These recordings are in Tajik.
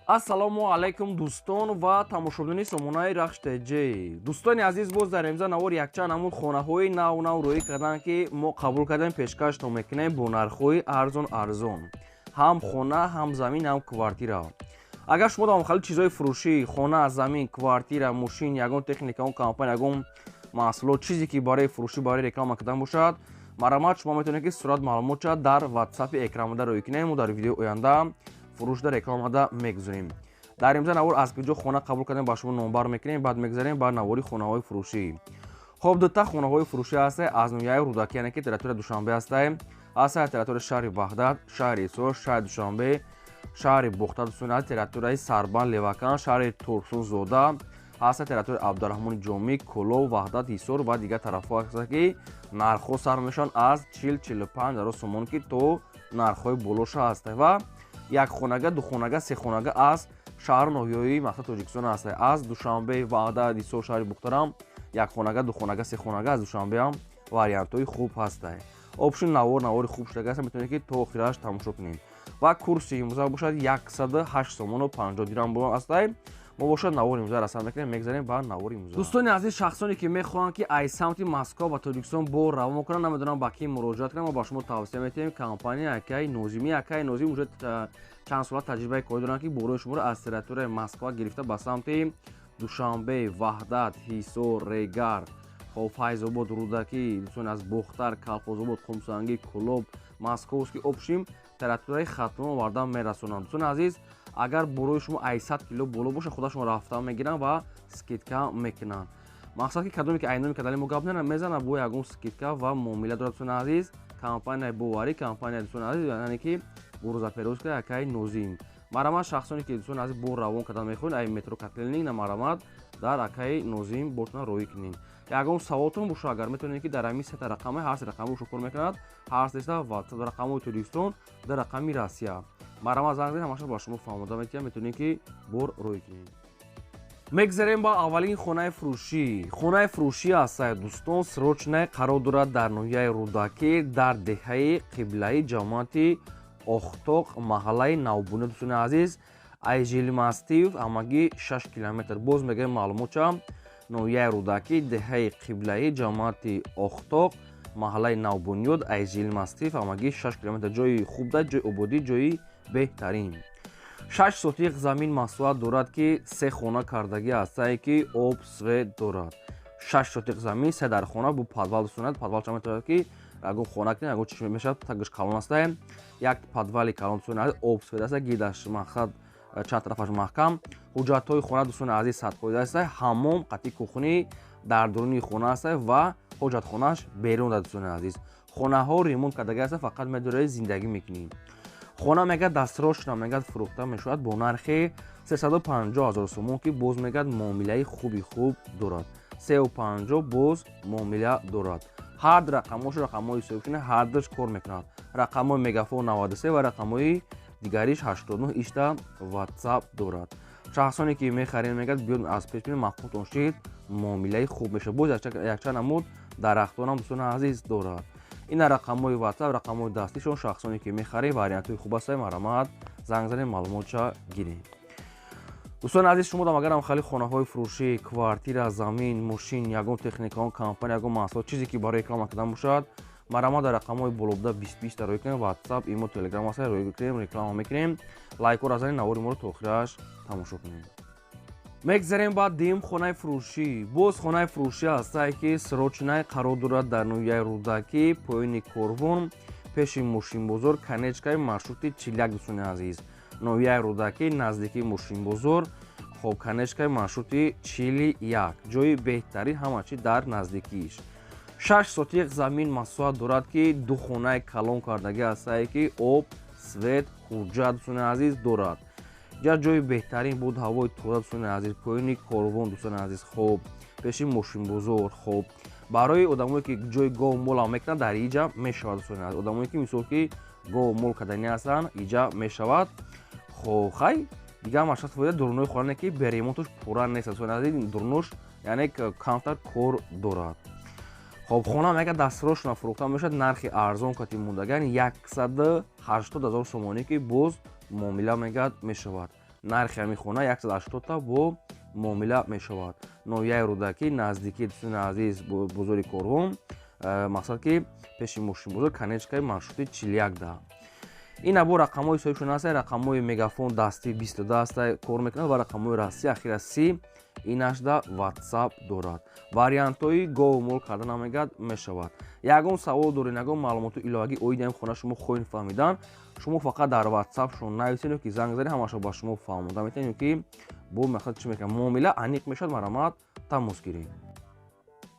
Ассалому алайкум, дӯстон ва тамошобинони сомонаи Рахш ТЖ. Дӯстони азиз, боз дар имза навор якчанд намуд хонаҳои нав нав рӯӣ карданд, ки мо қабул кардем, пешкаштон мекунем бо нархҳои арзон арзон, ҳам хона, ҳам замин, ҳам квартира. Агар шумо дар хали чизҳои фурӯшӣ, хона, замин, квартира, мошин, ягон техника, он компания, ягон маҳсулот, чизе ки барои фурӯшӣ, барои реклама кардан бошад, марҳамат, шумо метавонед, ки сурат маълумотша дар ватсапи экранмода рӯӣ кунем. Мо дар видеои оянда фурӯшда, рекламада мегузорем. Дар имза навор аз куҷо хона қабул кардем, ба шумо номбар мекунем, баъд мегзарем ба навори хонаҳои фурӯшӣ. Хоб, дута хонаҳои фурӯшӣ ҳаста аз ноҳияи Рӯдакӣ, яъне ки территория Душанбе ҳастае, ҳастае территорияи шаҳри Ваҳдат, шаҳри Исор, шаҳри Душанбе, шаҳри Бохта, дӯстони азиз, территорияи Сарбанд, Левакан, шаҳри Турсунзода ҳаста, территорияи Абдураҳмони Ҷомӣ, Кӯлоб, Ваҳдат, Ҳисор ва дигар тарафҳо ҳаста, ки нархҳо сар мешаванд аз 40-45 ҳазор сомон, ки то нархҳои болоша ҳаста, ва якхонага, духонага, сехонага аз шаҳру ноҳияҳои мақсад Тоҷикистон ҳаста. Аз Душанбе, Ваҳдат, Ҳисор, шаҳри Бухтарам якхонага, духонага, сехонага аз Душанбеам вариантҳои хуб ҳаста. Общем, навор навори хуб шудага аст, метавонед, ки то охираш тамошо кунед. Ва курси имрӯза бошад 108 сомону 50 дирам ҳастай. Мо бошад навори имрӯза расм мекунем, мегзарем ба навори имрӯза. Дӯстони азиз, шахсоне ки мехоҳанд, ки аз самти Москва ба Тоҷикистон бор равон кунанд, намедонам, ба кӣ муроҷиат кунам, мо ба шумо тавсия метиҳем компания акаи Нозимӣ. Акаи Нозим уже чанд сола таҷрибаи корӣ доранд, ки борои шуморо аз территорияи Москва гирифта ба самти Душанбе, Ваҳдат, Ҳисор, Регар, хоб, Файзобод, Рӯдакӣ, дӯстони аз Бохтар, Калхозобод, Хумсангӣ, Кӯлоб, Московский, общем, территорияи Хатлон овардан мерасонанд. Дӯстони азиз, агар борои шумо 800 кило боло бошад, худашон рафта мегиранд ва скидка мекунанд. Мақсад ки кадоме ки айноми кадали мо гап мезанад, бо ягон скидка ва муомила дорад. Дӯстони азиз, компанияи боварӣ, компания, дӯстони азиз, яъне ки грузоперевозка акаи Нозим. Марҳамат, шахсоне ки, дӯстони азиз, бор равон кардан мехоҳед ай метро Котельный, на, марҳамат, дар акаи Нозим бортона роҳӣ кунед. Ягон саволтон боша агар, метавонед, ки дар ҳамин сета рақами, ҳар се рақами ушо кор мекунад, ҳар сета WhatsApp, рақамҳои Тоҷикистон, дар рақами Россия. Марҳамат, занг занед, ҳамаша ба шумо фаҳмода метиҳам, метавонед, ки бор роҳӣ кунед. Мегзарем ба аввалин хонаи фурӯшӣ. Хонаи фурӯшӣ ҳастае, дӯстон, срочное, қарор дорад дар ноҳияи Рӯдакӣ, дар деҳаи Қиблаи, ҷамоати Охтоқ, маҳаллаи Навбунёд. Дӯстони азиз, ай жилмассив ҳамагӣ 6 километр. Боз мегӯем маълумотча: ноҳияи Рӯдакӣ, деҳаи Қиблаӣ, ҷамоати Охтоқ, маҳаллаи Навбунёд, ай жилмассив ҳамагӣ 6 километр. Ҷои хуб да, ҷои ободӣ, ҷои беҳтарин. 6 сотиқ замин масоҳат дорад, ки се хона кардагӣ ҳастае, ки об, свет дорад. 6 сотиқ замин, се дар хона бо подвал. Дӯстонад, подвал ча метавонад, ки ягон хона кунед, ягон чиш мешавад, тагаш калон астае, як подвали калон. Дӯстони азиз, об, свет аста, гирдаш мақсад чанд тарафаш маҳкам. Ҳуҷҷатҳои хона, дӯстони азиз, 100% аста. Ҳаммом қатъи кухни дар дуруни хона аста ва ҳоҷатхонааш берун да. Дӯстони азиз, хонаҳо ремонт кардагӣ аста, фақат медоред, зиндагӣ мекунӣ. Хона, мегӯяд, дастрочно, мегӯяд, фурӯхта мешавад бо нархи 350 ҳазор сомон, ки боз, мегӯяд, муомилаи хуби хуб дорад. 350 боз муомила дорад. Ҳар рақамҳошо, рақамҳои ҳисобшуна, ҳардуш кор мекунад: рақамҳои Мегафон 93 ва рақамҳои дигариш 89 ишта WhatsApp дорад. Шахсоне ки мехаред, мегӯяд, биёд, аз пеш бинед, маъқултон шид, муомилаи хуб мешавад. Боз якчанд намуд дарахтонам, дӯстони азиз, дорад. Ина рақамҳои WhatsApp, рақамҳои дастишон. Шахсоне ки мехаред, вариантҳои хуб астае, марҳамат, занг занед, маълумотша гиред. Дӯстони азиз, шумо дам агарам хали хонаҳои фурӯшӣ, квартира, замин, мошин, ягон техника, он компания, ягон маҳсулот, чизе ки барои реклама кардан бошад, марҳамат, дар рақамҳои болобуда 20 20 роҳӣ кунем. WhatsApp, имо, Telegram аста, роҳӣ кунем, реклама мекунем. Лайкҳоро занед, навори моро то охираш тамошо кунем. Мегзарем ба дуюм хонаи фурӯшӣ. Боз хонаи фурӯшӣ ҳастае, ки срочное, қарор дорад дар ноҳияи Рӯдакӣ, поёни корвон, пеши мошинбозор, конечкаи маршрути 41. Дӯстони азиз, ноҳияи Рӯдакӣ, наздикии мошинбозор, хоб, конечкаи маршрути 41. Ҷои беҳтарин, ҳама чи дар наздикииш. 6 сотиқ замин масоҳат дорад, ки ду хонаи калон кардагӣ ҳастае, ки об, свет, ҳуҷҷат, дӯстони азиз, дорад. Ҷа ҷои беҳтарин буд, ҳавои тоза, дӯстони азиз, поёни корвон, дӯстони азиз, хоб, пеши мошинбозор. Хоб, барои одамое ки ҷои гов молам мекунанд, дар иҷа мешавад. Дӯстони азиз, одамое ки, мисол, ки гов мол карданӣ ҳастанд, иҷа мешавад. Хоб, хай, дигар машхас фоида дурунои хонане, ки бе ремонтуш пурра нест, дӯстони азиз, дурунош яъне камтар кор дорад. Хоб, хона, мега, дастрочно фурӯхта мешавад, нархи арзон кати мондаган 180 ҳазор сомонӣ, ки боз муомила, мегӯяд, мешавад. Нархи ҳамин хона 180 та бо муомила мешавад. Ноҳияи Рӯдакӣ, наздикии, дӯстони азиз, бозори Корвон, мақсад ки пеши мошинбозор, конечкаи маршрути 41 да. Ин або рақамҳои соҳибшон ҳаста. Рақамҳои Мегафон дастӣ 22 ҳаста, кор мекунад, ва рақамҳои Россия ахира 30, инашда Ватсап дорад. Вариантҳои гову мол карда намегад мешавад. Ягон савол доред, ягон маълумоти иловагӣ оиди ҳамин хона шумо хоҳед фаҳмидан, шумо фақат дар Ватсапшон нависед ё ки занг занед, ҳамаашо ба шумо фаҳмонда метавонед, ё ки бо мақсад чӣ мекунад, муомила аниқ мешавад. Марҳамат, тамос гиред.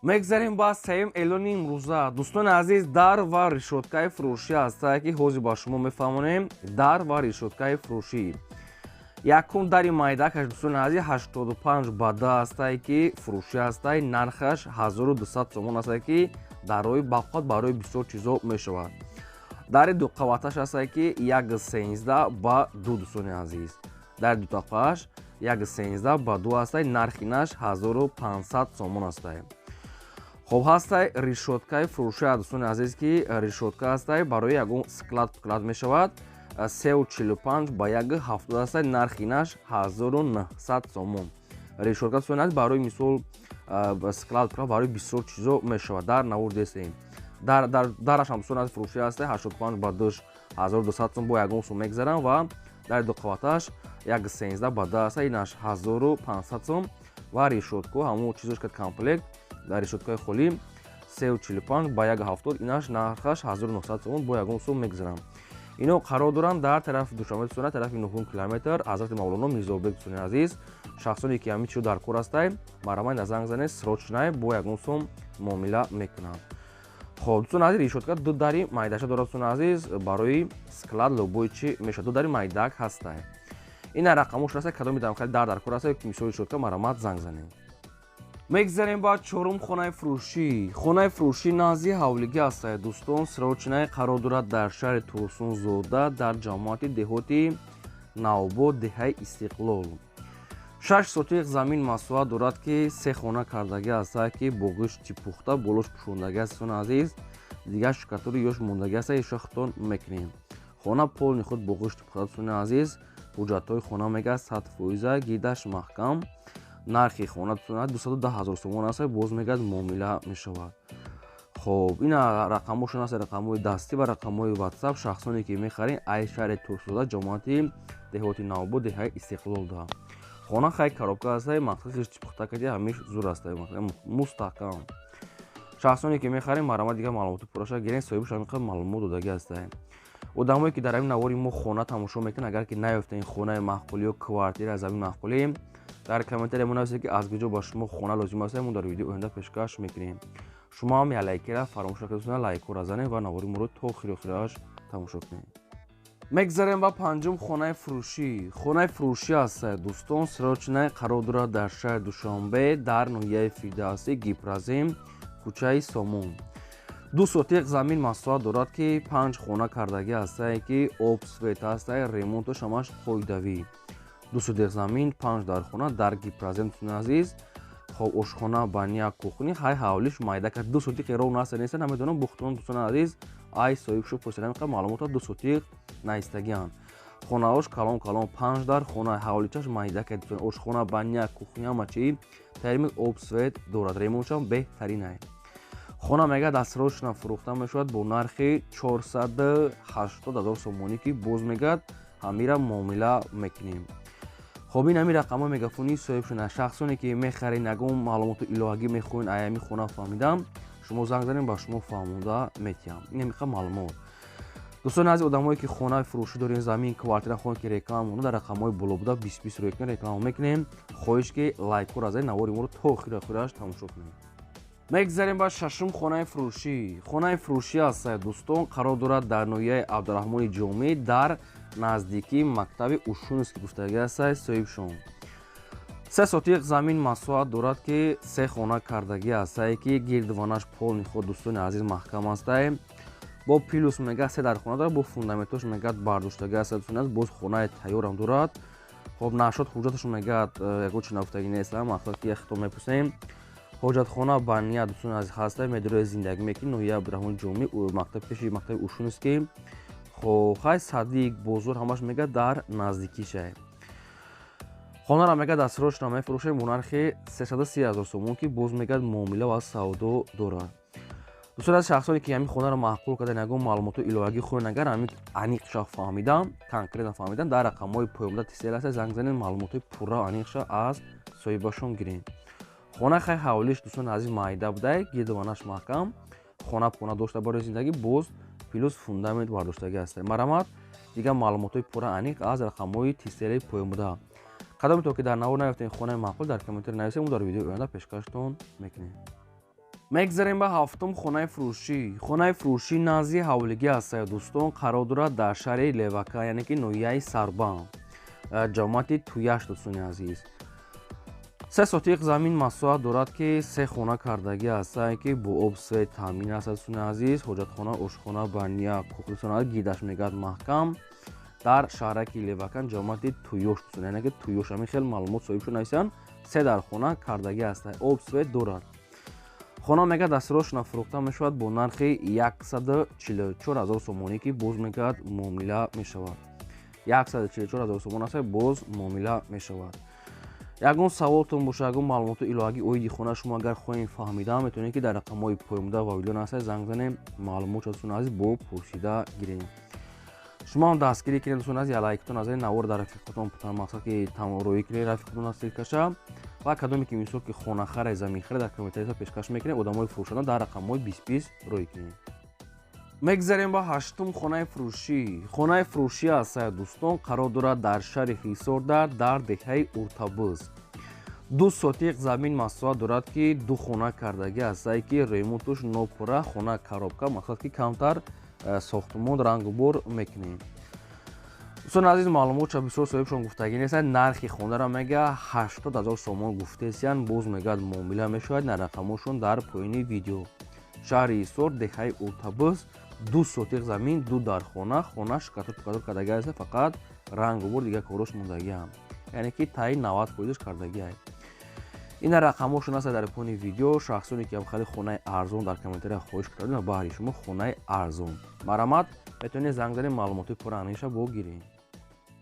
Мегзарем ба сеюм эълони имрӯза. Дӯстони азиз, дар ва решёткаи фурӯшӣ ҳастае, ки ҳозир ба шумо мефаҳмонем. Дар ва решёткаи фурӯшӣ. Якум дари майдакаш, дӯстони азиз, 85 ба 10 ҳастае, ки фурӯшӣ ҳастае. Нархаш 1200 сомон ҳастае, ки дарои бақувват, барои бисёр чизо мешавад. Дари дуқаваташ ҳастае, ки 1,13 ба 2. Дӯстони азиз, дари дутақаш 1,13 ба 2 ҳастае, нархи наш 1500 сомон ҳастае. Хоб, ҳастай решёткаи фурӯшӣ, дӯстони азиз, ки решётка ҳастай, барои ягон склад пклад мешавад. 3,45 ба 1,70 ҳастай, нархи наш 1900 сомон. Решётка, дӯстони азиз, барои мисол склад, барои бисёр чизо мешавад. Дар навор десем, дарашам, дӯстони азиз, фурӯшӣ ҳастай, 85 ба 2, 1200 сом, бо ягон сум мегзарам. Ва дари дуқаваташ 1,13 ба 10 ҳастай, инаш 1500 сом. Ва решётко ҳамон чизош ка комплект дар решёткаи холӣ 3,45 ба 1,70, инаш нархаш 1900 сомон, бо ягон сум мегзарам. Ино қарор доранд дар тарафи Душанбе, дӯстона, тарафи нуҳум километр, Ҳазрати Мавлоно Мирзобек. Дӯстони азиз, шахсоне ки ҳамин чизо дар кор ҳастай, марҳамат, занг занед, срочно бо ягон сум муомила мекунанд. Хоб, дӯстони азиз, решётка ду дари майдаша дорад. Дӯстони азиз, барои склад любой чи мешавад, ду дари майдак ҳастай. Ина рақамош ҳастай. Кадоми дамхали дар кор ҳастай, мисол решётка, марҳамат, занг занед. Мегзарем ба чорум хонаи фурӯшӣ. Хонаи фурӯшӣ назди ҳавлигӣ ҳастае, дӯстон, срочно қарор дорад дар шаҳри Турсунзода, дар ҷамоати деҳоти Навобод, деҳаи Истиқлол. 6 сотиқ замин масоҳат дорад, ки се хона кардагӣ ҳастае, ки бо гӯшти пухта болош пӯшондагӣ аст. Дӯстони азиз, дигар штукатури ёш мондагӣ аста, иша худтон мекунем. Хона полный худ бо гӯшти пухта. Дӯстони азиз, ҳуҷҷатҳои хона мега 100%, гидаш маҳкам. Нархи хона 210 000 сомон аст, боз мегӯяд муомила мешавад. Хоб, ина рақамҳошон аст, рақамҳои дастӣ ва рақамҳои Ватсап. Шахсоне ки мехарем, ай шаҳри Турсунзода, ҷамоати деҳоти Навобод, деҳаи Истиқлол да. Хона хай коробка аста, мақсад хишти пухта кади, ҳамиш зур аста, мустаҳкам. Шахсоне ки мехарем, марҳамат, дигар маълумоти пурраша гирен, соҳибаш ҳамин қадр маълумот додагӣ ҳастае. Одамое ки дар ҳамин навори мо хона тамошо мекунанд, агар ки наёфтаин хонаи маъқулӣ ё квартира, замин маъқулӣ, дар комментария менависед, ки аз куҷо ба шумо хона лозим аст, мо дар видео оянда пешкаш мекунем. Шумо ҳам я лайкера фаромӯш накунед, лайкора занед ва навори моро то охири охираш тамошо кунед. Мегзарем ба панҷум хонаи фурӯшӣ. Хонаи фурӯшӣ аст, дӯстон, срочно қарор дорад дар шаҳри Душанбе, дар ноҳияи Фирдавсӣ, Гипрозем, кӯчаи Сомон. 2 сотиқ замин масоҳат дорад, ки панҷ хона кардагӣ ҳастае, ки об, свет ҳастае, ремонтош ҳамаш қоидавӣ. 2 сотиқ замин, панҷ дархона дар Гипрозем. Дӯстони азиз, хоб, ошхона, баня, кухня, ҳай ҳавлиш майда кард. 2 сотиқи ров наста неста, намедонам, бухтон. Дӯстони азиз, ай соҳиб шу пурсида, маълумота 2 сотиқ наистагианд. Хонаҳош калон калон, панҷ дар хона, ҳавличаш майда кард. Ошхона, баня, кухня, ҳама чи таърими, об, свет дорад, ремонтшам беҳтаринай. Хона мега дастсрочно фурӯхта мешавад бо нархи 480 000 сомонӣ, ки боз мегӯяд ҳамира муомила мекунем. Хоб, ин ҳамин рақамҳои мегафонии соҳиб шуда. Шахсоне ки мехаред, ягон маълумоти иловагӣ мехоҳед ай ҳамин хона фаҳмидам, шумо занг занед, ба шумо фаҳмонда метиҳам. Ин ҳамиқа маълумот. Дӯстони азиз, одамое ки хонаи фурӯшӣ дорем, замин, квартира хоҳем, ки реклама монда, дар рақамҳои боло буда бист бист рӯй кунем, реклама мекунем. Хоҳиш ки лайкҳоро занед, навори моро то охири охираш тамошо кунед. Мегзарем ба шашум хонаи фурӯшӣ. Хонаи фурӯшӣ аст, дӯстон, қарор дорад дар ноҳияи Абдураҳмони Ҷомӣ, дар наздикии мактаби Ушунский гуфтагӣ аст соҳибшон. 3 сотиқ замин масоҳат дорад, ки се хона кардагӣ ҳастае, ки гирдуванаш полный худ, дӯстони азиз, маҳкам ҳастае. Бо плюс мега се дар хона дорад, бо фундаментош мегӯяд бардоштагӣ аст. Дӯстони азиз, боз хонаи тайёрам дорад. Хоб, нашод ҳуҷҷаташон мегӯяд ягон чи нагуфтагӣ нест, мақсад ки яхто мепурсем. Ҳоҷатхона, баня, дӯстони азиз, ҳаста. Медрои зиндагӣ мекунӣ, ноҳияи Абдураҳмони Ҷомӣ, мактаб, пеши мактаби Ушунский. Хоб, хай, садик, бозор ҳамаш мегӯяд дар наздикишае. Хонаро мегӯяд дастрош намефурӯшем бо нархи 330 ҳазор сомон, ки боз мегӯяд муомила ва савдо дорад. Дӯстон, аз шахсоне ки ҳамин хонаро маъқул кардан, ягон маълумоти иловагӣ хоҳед, агар ҳамин аниқша фаҳмидам, конкретно фаҳмидам, дар рақамҳои поёнда тисел аст, занг занед, маълумоти пурра аниқша аз соҳибашон гиред. Хона хай ҳавлиш, дӯстони азиз, майда будай, гирдованаш маҳкам, хона пона дошта барои зиндагӣ, боз плюс фундамент бардоштагӣ аст. Марамат, дигар маълумотҳои пурра аниқ аз рақамҳои тисели поён буда. Кадоме то ки дар навор наёфтем хонаи маъқул, дар комментари нависем, мо дар видеои оянда пешкаштон мекунем. Мегзарем ба ҳафтум хонаи фурӯшӣ. Хонаи фурӯшӣ назди ҳавлигӣ аст, дӯстон, қарор дорад дар шаҳри Левака, яъне ки ноҳияи Сарбанд, ҷамоати Туяш, дӯстони азиз. 3 сотиқ замин масоҳат дорад, ки 3 хона кардагӣ ҳастанд, ки бо об свет таъмин аст, дӯстони азиз. Ҳоҷатхона, ошхона, баня, кухня, гидаш мегӯяд маҳкам, дар шаҳраки Левакан, ҷамоати Туёш, дӯстон, яъне ки Туёш. Ҳамин хел маълумот соҳибшон нависанд. 3 дар хона кардагӣ ҳастанд, об свет дорад. Хона мегӯяд дастрошона фурӯхта мешавад бо нархи 144 ҳазор сомонӣ, ки боз мегӯяд муомила мешавад. 144 ҳазор сомон аст, боз муомила мешавад. Ягон саволтон боша, ягон маълумоти иловагӣ оиди хона шумо агар хоҳем фаҳмида, метавонед ки дар рақамҳои поёнбуда ва видео наста занг занем, маълумот дӯстони азиз бо пурсида гирем. Шумо ҳам дастгирӣ кунед, дӯстони азиз, лайктон аз навор дар рафиқотон мақсад ки тамороӣ кунед рафиқотон аз силкаша ва кадоме ки мисол ки хонахаре, заминхаре дар комментария пешкаш мекунед, одамои фурӯшанда дар рақамҳои 20 рӯй кунед. Мегзарем ба ҳаштум хонаи фурӯшӣ. Хонаи фурӯшӣ аст, дӯстон, қарор дорад дар шаҳри Ҳисордар, дар деҳаи Уртабуз. 2 сотиқ замин масоҳат дорад, ки 2 хона кардагӣ ҳастае, ки ремонтуш нопурра, хона коробка, мақсад ки камтар сохтмон рангубор мекунем. Дӯстони азиз, маълумотша бисёр соҳибшон гуфтагӣ нестанд. Нархи хонаро мега 80 ҳазор сомон гуфтесиян, боз мегӯяд муомила мешавад. На рақамҳошон дар поёни видео. Шаҳри Ҳисор, деҳаи Уртабуз, 2 сотиқ замин, 2 дар хона, хона шикатур пикатур кардагӣ аст, фақат рангубор дигар корош мондагиам, яъне ки таи 90% кардагиай. Ина рақамҳошон аст дар поёни видео. Шахсоне ки хеле хонаи арзон дар комментария хоҳиш кардем, баҳри шумо хонаи арзон. Марамат, метавонед занг занед, маълумоти пурра аниқша бо гиред.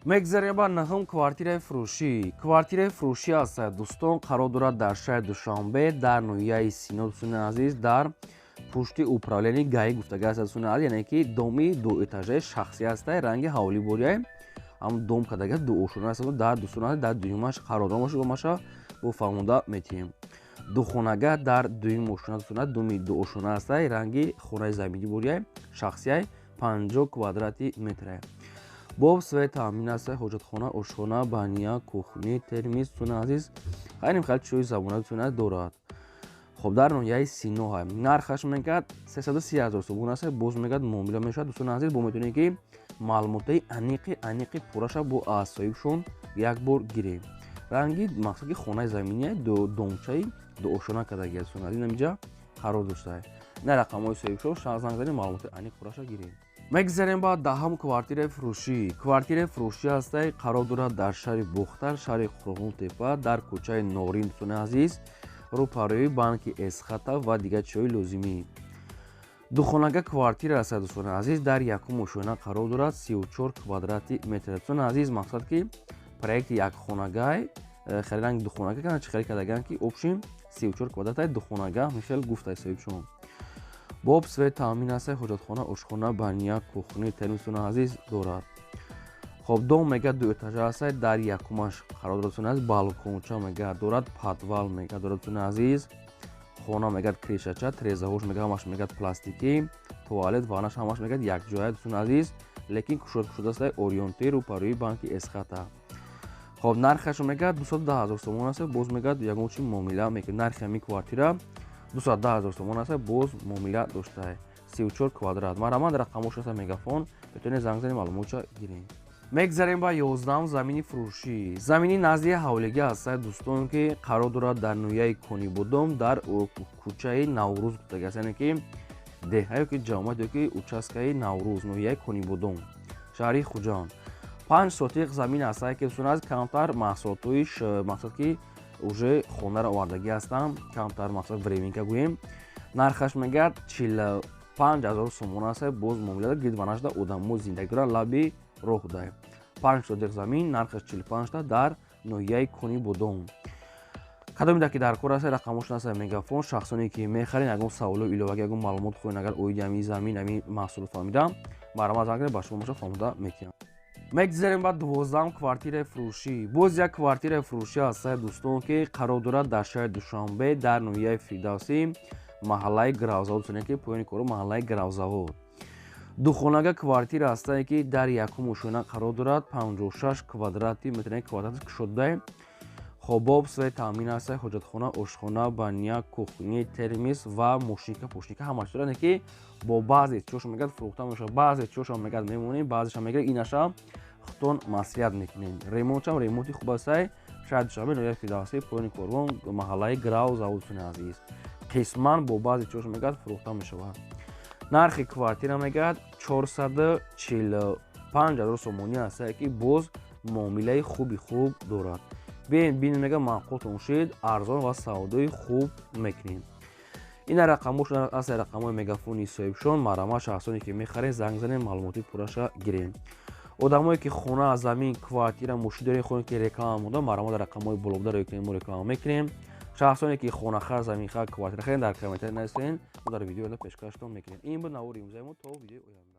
Мегзарем ба наҳум квартираи фурӯшӣ. Квартираи фурӯшӣ аст, дӯстон, қарор дорад дар шаҳри Душанбе, дар ноҳияи Сино, дӯстони азиз, дар пушти управлении ГАИ гуфтагӣ аст, дӯстони азиз, яъне ки доми дуэтажаи шахсӣ аст, ранги ҳавлӣ борияй, ҳам дом кардагӣ аст, дуошона аст, дар дӯстони азиз дар дуюмаш қарор дорад, маша бо фаҳмонда метиҳем. Духонага дар дуюм ошона, дӯстони азиз, думи дуошона аст, ранги хонаи заминӣ борияй, шахсияй, 50 квадрати метрае. Боб свет таъмин аст, ҳоҷатхона, ошхона, баня, кухни, термис, дӯстони азиз, хайним хеле чизҳои забона, дӯстони азиз, дорад. Хоб, дар ноҳияи Сино ҳай. Нархаш мегӯяд 330 ҳазор сомон аст, боз мегӯяд муомила мешавад. Дӯстони азиз, бо метавонед ки маълумотҳои аниқи пурраша бо аз соҳибшон як бор гирем. Ранги мақсад ки хонаи заминия, домчаи дуошона кардагӣ аст, дӯстони азиз, инамиҷа қарор доштааст. На рақамҳои соҳибшон занг занед, маълумоти аниқ пурраша гирем. Мегзарем ба даҳум квартираи фурӯшӣ. Квартираи фурӯшӣ ҳастай, қарор дорад дар шаҳри Бохтар, шаҳри Қурғонтепа, дар кӯчаи Норин, дӯстони азиз, рӯпарӯи банки Эсхата ва дигар чизҳои лозимӣ. Духонага квартира аст, дӯстони азиз, дар якум ошёна қарор дорад, 34 квадрати метр. Дӯстони азиз, мақсад ки проекти якхонагай, хеле ранги духонага кана чӣ хеле кардаган, ки общим 34 квадрат духонага михел гуфтай соҳибшон. Боб свет таъмин аст, ҳоҷатхона, ошхона, баня, кухни, термис, дӯстони азиз, дорад. Хоб, дом мегӯяд дуэтажа аст, дар якумаш қарор дорад, дӯстони азиз, балконча мегӯяд дорад, подвал мегӯяд дорад, дӯстони азиз, хона мегӯяд крышача, трезаҳош мегӯяд ҳамаш мегӯяд пластикӣ, туалет, ваннаш ҳамаш мегӯяд якҷоя, дӯстони азиз, лекин кушод кушода аст, ориентир рӯпарӯи банки Эсхата. Хоб, нархашо мегӯяд 210 ҳазор сомон аст, боз мегӯяд ягон чи муомила мекунад. Нархи ҳамин квартира 210 ҳазор сомон аст, боз муомила доштааст. 34 квадрат. Марамад, рақамҳош аст мегафон, метавонед занг занед, маълумотша гиред. Мегзарем ба 11 замини фурӯшӣ. Замини назди ҳавлигӣ аст, дӯстон, ки қарор дорад дар ноҳияи Конибодом, дар кӯчаи Наврӯз гуфтагӣ аст, яъне ки деҳа ё ки ҷамоат ё ки участкаи Наврӯз, ноҳияи Конибодом, шаҳри Хуҷанд. 5 сотиқ замин аст, ки дӯстони азиз, камтар маҳсулотҳоиш, мақсад ки уже хонаро овардагӣ ҳастанд, камтар мақсад временка гӯем. Нархаш мегӯяд 45 ҳазор сомон аст, боз муомила гирдванашда одамо зиндагӣ доранд, лаби роҳ дай. 5 сотиқ замин, нархаш 45 та, дар ноҳияи Конибодом. Кадоме ки дар кор аст, рақамошон аст Мегафон. Шахсоне ки мехарен, ягон саволу иловагӣ, ягон маълумот хоҳен, агар оиди ҳамин замин, ҳамин маҳсулот фаҳмида, марҳамат, занг кунед, ба шумо боша фаҳмода метиҳам. Мегзарем ба 12-ам квартираи фурӯшӣ. Боз як квартираи фурӯшӣ ҳастае, дӯстон, ки қарор дорад дар шаҳри Душанбе, дар ноҳияи Фирдавсӣ, маҳаллаи Гравзавод. Ки поёни кору маҳаллаи Гравзавод духонага квартира ҳастае, ки дар якум ошёна қарор дорад, 56 квадрати метр, квадрати кушодае. Хоб, об, свет таъмин аст, ҳоҷатхона, ошхона, баня, кухня, термис ва мошинка пошника ҳамаш дорад, ки бо баъзе чиҳошо мегӯяд, фурӯхта мешавад, баъзе чиҳошо мегӯяд, мемонем, баъзеша мегӯяд, инаша худтон маслиҳат мекунем. Ремонтшам ремонти хуб астай. Шаҳри Душанбе, ноҳияи Фирдавсӣ, поёни корвон, маҳаллаи Грав Завод. Азиз, қисман бо баъзе чиҳошо мегӯяд, фурӯхта мешавад. Нархи квартира мегӯяд, 445 000 сомонӣ астае, ки боз муомилаи хуби хуб дорад. Биен, бинед, мега, маъқултон шид, арзон ва савдои хуб мекунем. Ина рақамош аст, рақамҳои Мегафони соҳибшон. Марҳамат, шахсоне ки мехаред, занг занед, маълумоти пурраша гирем. Одамое ки хона, замин, квартира, мошин дорем, хоҳем ки реклама монда, марҳамат, рақамҳои болобуда ро кунем, мо реклама мекунем. Шахсоне ки хонахар, заминхар, квартирахар, дар комментария нависен, мо дар видео пешкаштон мекунем. Ин буд навори имрӯзаи мо. То видеои оянда.